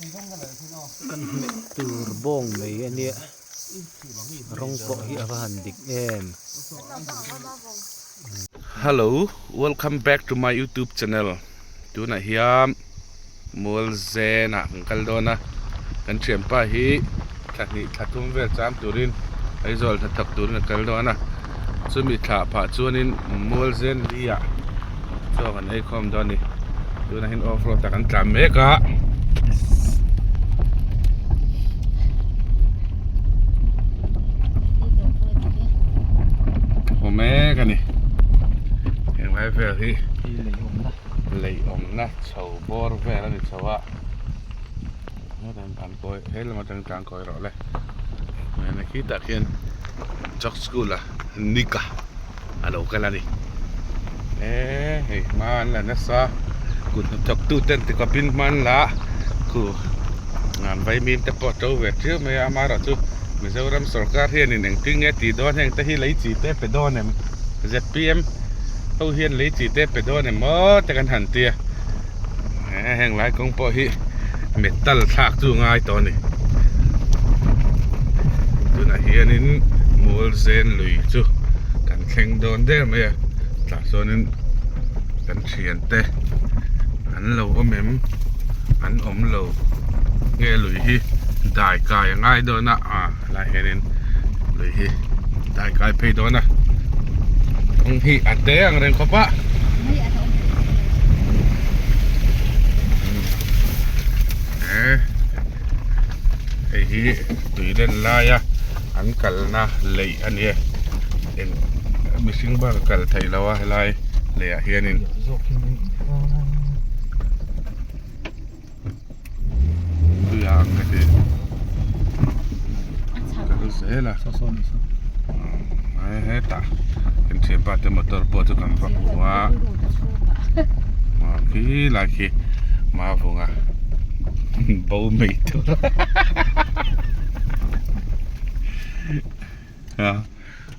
Kan hmeh tur bawng mai a nia rawng pawh hi a va han dik em. Hello welcome back to my youtube channel tunah hian Mualzen ah kan kal dawn a kan thianpa hi thla hnih thla thum vel cham turin Aizawl hnathawk turin a kal dawn a chumi thlah phah chuanin Mualzen li ah chaw kan ei khawm dawn a ni tunah hian off road ah kan tlan mek a. Haw mek a ni heng lai vel hi lei awmna chho bawr vel a ni chho a an kawi he lam atang tlang kawi rawh le khitah khian jog school a nika a lo kal a ni eee hei hma an la nasa kut hnathawk tu ten ti khawp in hma an la a khu an vaimim te pawh a to ve ṭiau mai a amaherawhchu Mizoram sawrkar hianin engtin nge tih dawn heng te hi lei chi te pe dawn em zpm ho hian lei chi te pe dawn em maw te kan han ti a heng lai kawng pawh hi metal thlak chu ngai tawh a ni tunah hianin Mualzen lui chu kan thleng dawn der mai a tah chuanin kan thiante an lo awm em an awm lo nge lui hi dai kai a ngai dawn a ah helai hianin lui hi dai kai phei dawn a kawng hi a te ang reng khawp a. Hei hi tui len laia an kalna leih a ni e eng mihring bak a kal theih loh a helai leiah hianin. Tui a ang ka ti kal zel a hetah kan thianpa te motor pawh chu kan va hmu a khi lai khi mavunga bo mai tur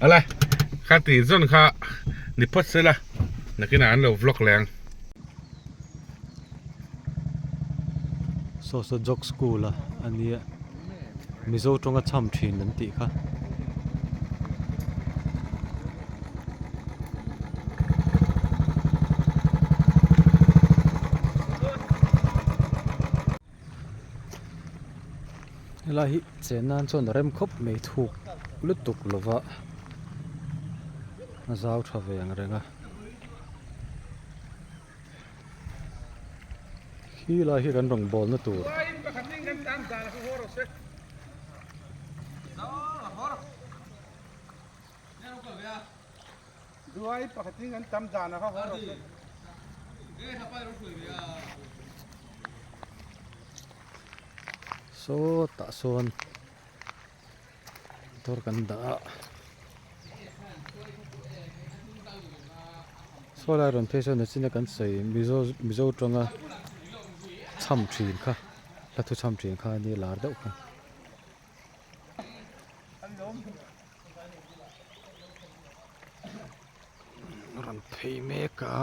a kha tih zawn kha ni phawt se la nakinah an lo vlog leh ang. Saw saw jog school a ania mizo tawnga cham thin an tih kha. Helai hi chen nan chuan a rem khawp mai thuk lutuk lova a zau tha ve ang reng a. Khi lai hi kan rawn bawl na tur. Sawtah sawn. Motor kan dah a saw lai rawn phei sawn nachina kan sawi mizo mizo tawnga chham thin kha hla thu chham thin kha ania lar deuh kha. Rawn phei mek a.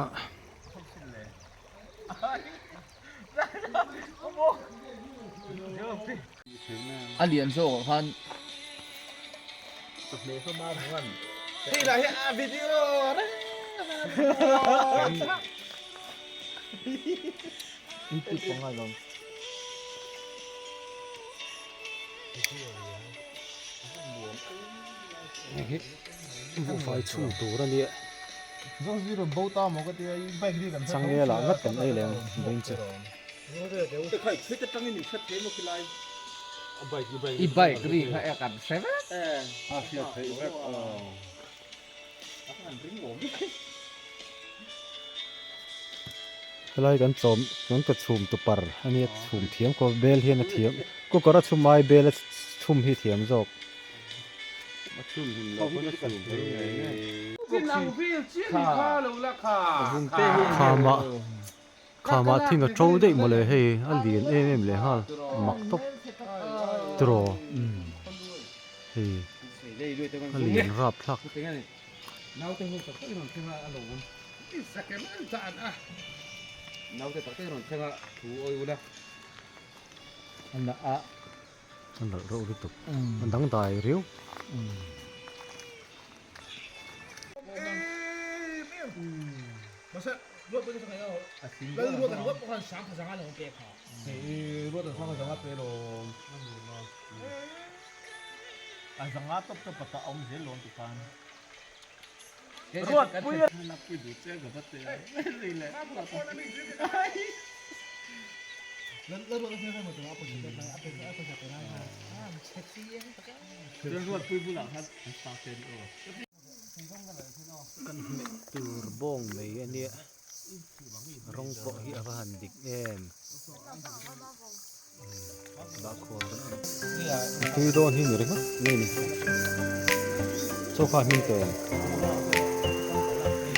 A lian zawk ah khan Hei hi buhfai chhung tur a nia changel ah ngat kan ei leh ang bench a. I bike ri kha e kan hre vek. Helai kan chawm kan ka chhum tu par a nia chhum thiam kawp bel hian a thiam cooker a chhum ai bel a chhum hi thiam zawk. Khama. Khamah thing a to daih mawle hei a lian em em leh nghal mak tawp tiraw hei a lian rap thlak. A nalh reuh lutuk. A dangdai riau. Kan hmeh tur bawng mai a nia rawng pawh hi a va han dik em bahkhawr kan awm a tui dawn hi ni ringawt mai a ni chaw kha hming tawh em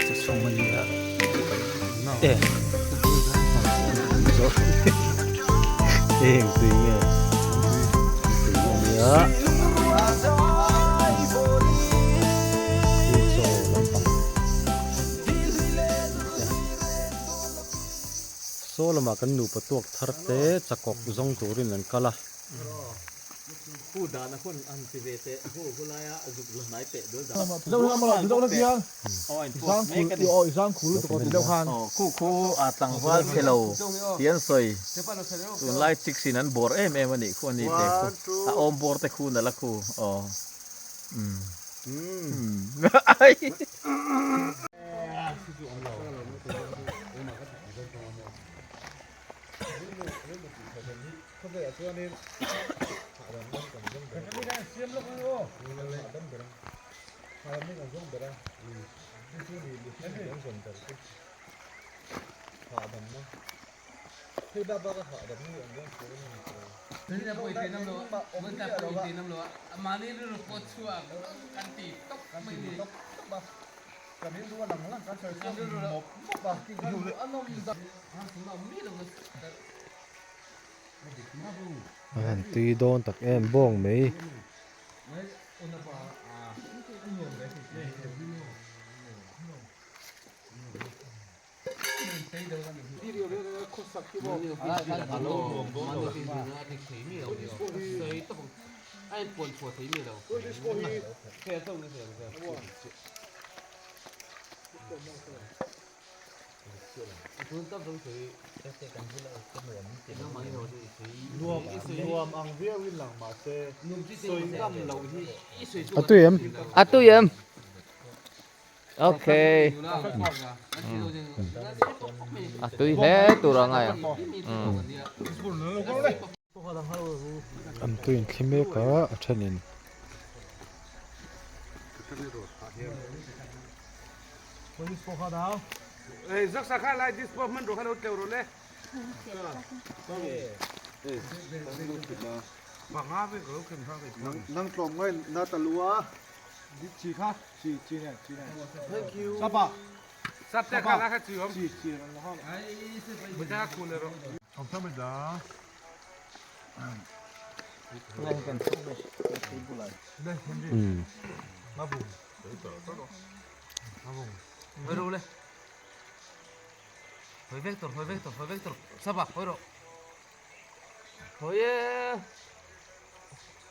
chaw chhum a nia e eng tui nge tui a nia. Chaw lampang Saw lamah kan nupa tuak thar te chakawk zawng turin an kal a. A han tui dawn tak em bawng mai. A tui em? A tui em? Okay. A tui hle tur a ngai ang. An tui in thli mek a, a thenin.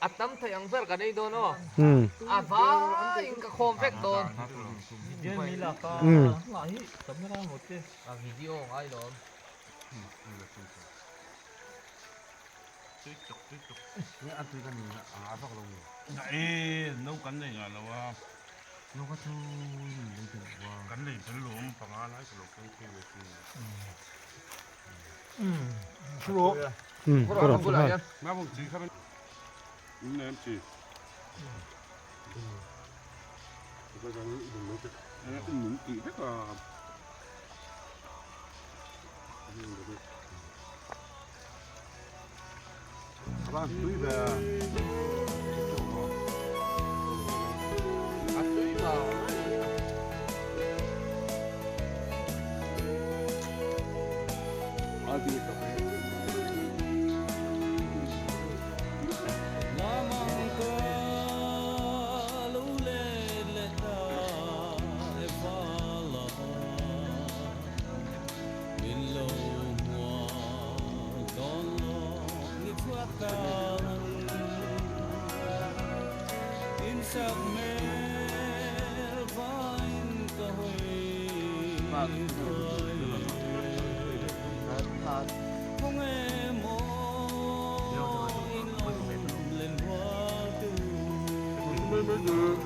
A tam thei ang ber kan ei dawn aw. A vaiin ka khawm vek dawn. A video ngai lawm. Ka rawn thlen nghal.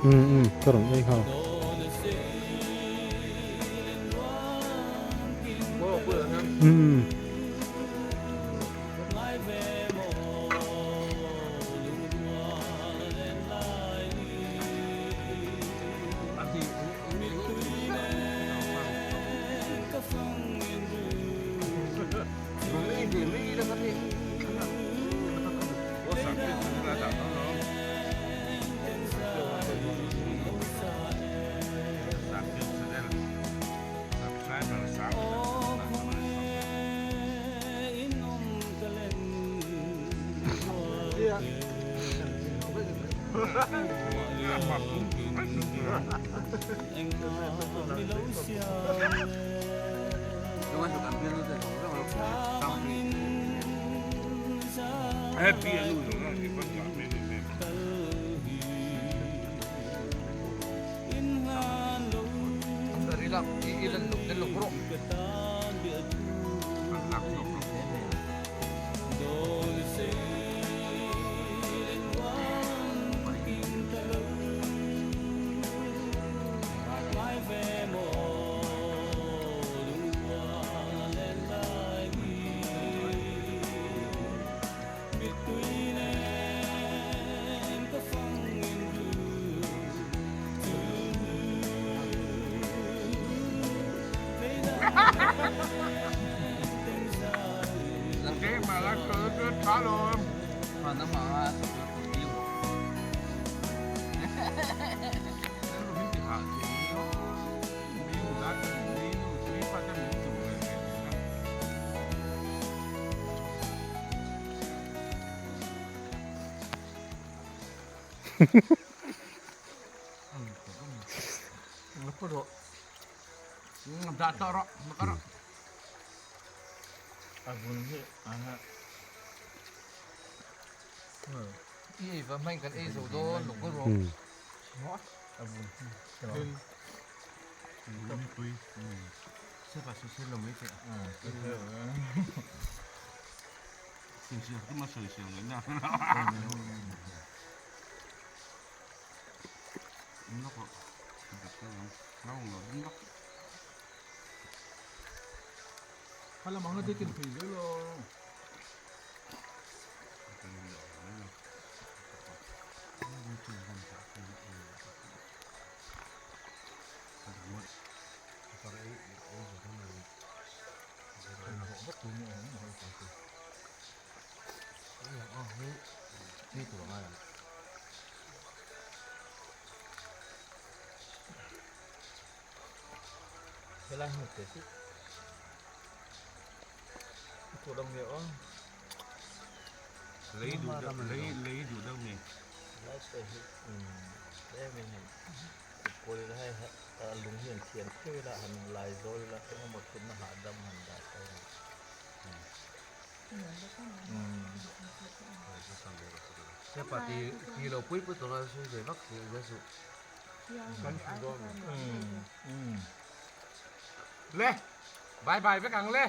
Um um ka rawn ei nghal. Um. Le bye bye vek ang le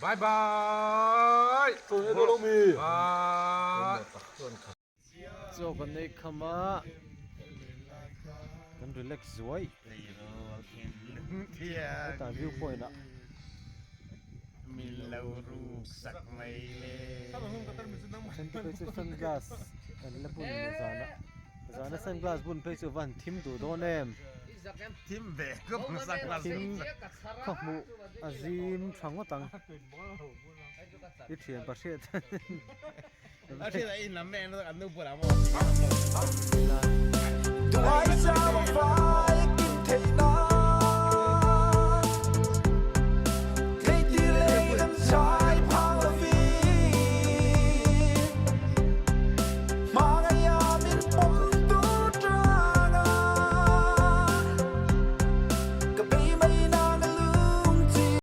bye bye bye Chaw kan ei kham a kan relax zuai hetah view point ah then te phei chu sunglass an la bun zan a zan a sunglass bun phei chu a van thim duh dawn em thim khaw hmuh a zim tha ngawt ang i thian pahriat.